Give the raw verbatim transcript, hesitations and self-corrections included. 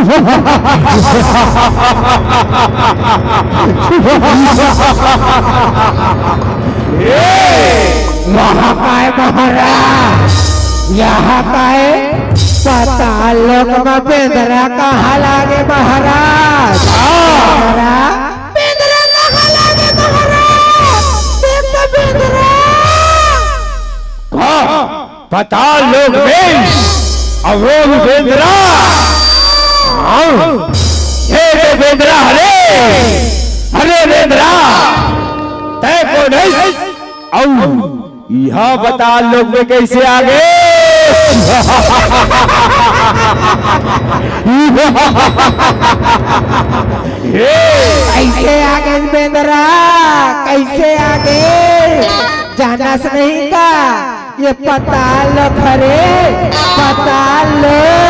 ए, महाकाय महाराज, यहाँ काय पताल लोक म बेंदरा कहाँ लागे महाराज? हाँ। बेंदरा, बेंदरा कहाँ लागे महाराज? देख तो बेंदरा। कहाँ? पताल लोक में अवरोध बेंदरा। हाँ, ये तो बेंदरा हरे, हरे बेंदरा। तय को नहीं, अउ यहाँ पताल लोक में कैसे आ गे? कैसे आ गे बेंदरा? कैसे आ गे? जानस नहीं का? ये पताल लोक हरे, पताल लोक।